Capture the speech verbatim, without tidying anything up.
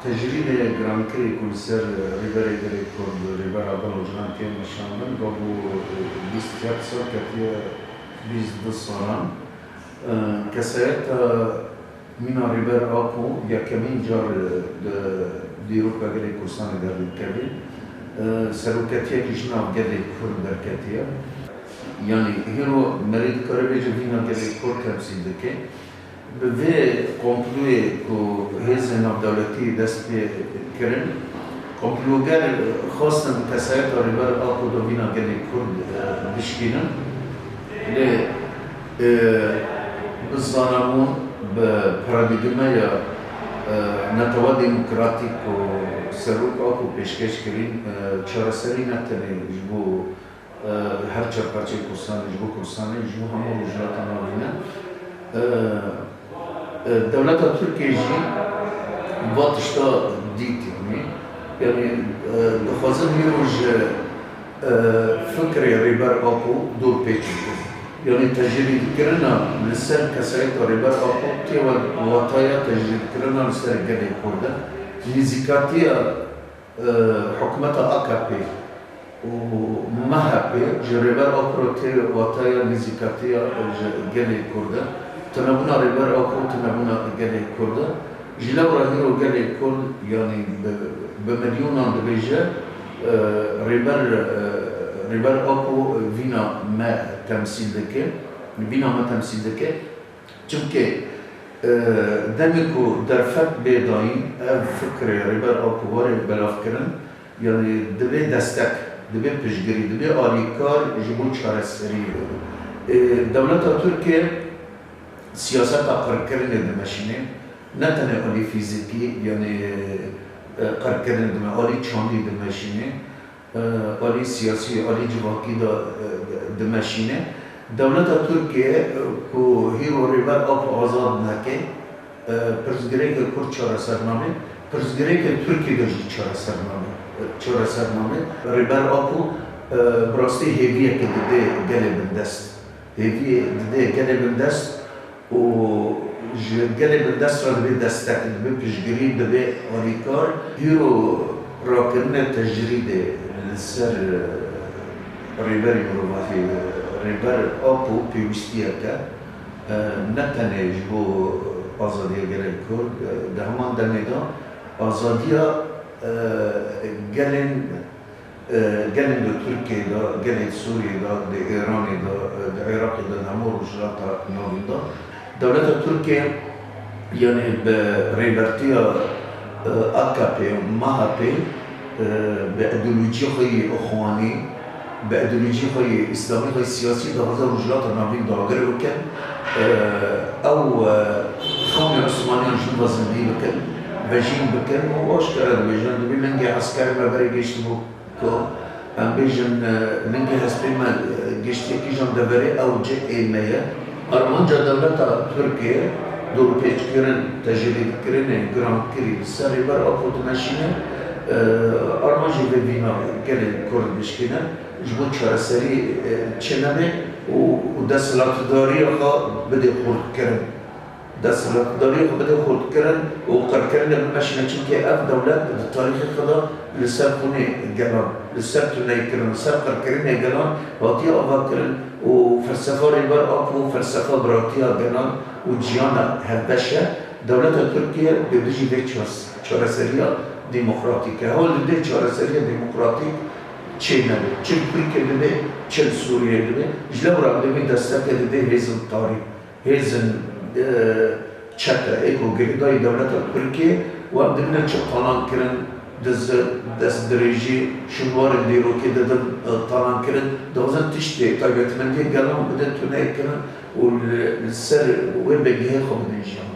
Tecrîdê girankirî ku li ser Rêberê Gelê Kurd, Rêber Adan Ocalan tê meşandin, vebû bîst çar sal ketiye bîst du salan. Kesayeta mîna Rêber Apo yekemîn car di dîroka gelê Kurdistanê derdikeve. Seroketiyekî ji nav gelê Kurd derketiye. Yanî hîro merî dikare bêje vîna gelê Kurd temsîl dike. Bi vê komployê ku hêzên navdewletî dest pê kirin, komploger xwestin kesayeta Rêber Apo de vîna gelê Kurd, e, bişkînin. Lê, e, bi zanabûn, bi paradîgmeya, e, netewa demokratîk ku Serok Apo pêşkêş kirîn, e, çareserî ne tenê ji bo e, her çar parçeyê Kurdistanê, ji bo Kurdistanê, ji bo hemû Rojhilata Navîn e. E, e, dewleta Tirkiyê jî va tişta dît, yanî, yanî, e, dixwazin hîro ji, e, fikrê Rêber Apo dor pêç bikin. Yanî tecrîdkirina li ser kesayeta Rêber Apo tê we wataya tecrîdkirina li ser gelê Kurd e. Nîzîkatiya e, hikûmeta A K P û M H P ji Rêber Apo re tê wataya nêzîkatiya ji gelê Kurd e. Tunebûna Rêber Apo tunebûna gelê Kurd e. Ji lewra hîro gelê Kurd, yanî bi, bi milyonan dibêje, e, Rêber, e, Rêber Apo vîna me temsîl dike, vîna me temsîl dike. Çimkî, e, demê ku derfet bê dayîn, ev fikrê Rêber Apo were belavkirin, yanî divê destek, divê piştgirî, divê alîkar ji bo çareseriyê. E, dewleta Tirkiye siyaseta qirkirinê dimeşîne, ne tenê alî fîzîkî, yanî, e, qirkirin dime, alî çandî dimeşîne. e, alî siyasî, alî civakî de, e, dimeşîne. Dewleta Tirkiye, e, ku hîro Rêber Apo azad neke, e, pirsgirêkê Kurd çareser nabe, pirsgirêkê Tirkiyê de jî çareser nabe, e, çareser nabe. Rêber Apo, e, bi rastî hêviyeke dide gelê bindest. Hêviyê dide gelê bindest. û ji gelê bindest re divê destek, divê piştgirî, divê alîkar. Hîro rakirinê tecrîdê li ser, e, rêberî mirovatî, e, Rêber Apo pêwîstiyeke, e, ne tenê ji bo azadiya gelê Kurd, e, di heman demê de azadiya, e, gelên e, gelên di Tirkiyê de, gelên Sûriyê de, di Îranê de, e, di Iraqê de, di hemû Rojhilata Navîn de. Dewleta Tirkiye, yanî bi rêbertiya, e, A K P û M H P, e, bi îdeolojiyê xwe yê ixwanî, bi îdeolojiyê xwe yê îslamî xwe yê siyasî dixwaze Rojhilata Navîn dagir bike. E, ew, e, xewnê Osmaniyan ji nû ve zindî bikin, vejîn bikin û aşkere dibêjin, dibê lingê eskerê me berê gihiştibû. Ku em bêjin, e, lingê hespê me, e, giştiyekî jan deverê ew cih ê me ye. Armanca dewleta Tirkiye dorpêçkirin, tecrîdkirinê girankirî li ser Rêber Apo dimeşîne, e, armancê vê vîna gelê Kurd bişkîne, ji bo çareserî, e, çênebe û, û desthilatdariya xwe bide xurtkirin. Desthilatdariyê xwe bide xurtkirin û qirkirinê bimeşîne, çimkî ev dewlet di tarîxê xwe de li ser xûnê gelan, li ser tuneykirin, li ser qirkirinê gelan hatiye avakirin û felsefa Rêber Apo felsefa biratiya gelan û ciyana hevbeş e. Dewleta Tirkiye bi dijî vê çar-, çareseriya demokratîk e. Hewl dide çareseriya demokratîk çê nebe. Çi li Tirkiye dibe, çi li Sûriyeyê dibe. Ji lewra em divê desteke dide hêzin tarî. Hêzin, e, çete, ê ku girêdayî dewleta Tirkiyê û em dibînin çi talan kirin, diz, destdirêjî, şûnwarên dîrokê didin, e, talan kirin, dixwazin tiştê taybetmendiyê gelan bidin tuneykirin û li, li ser wê bingehê xwe bidin jiyan.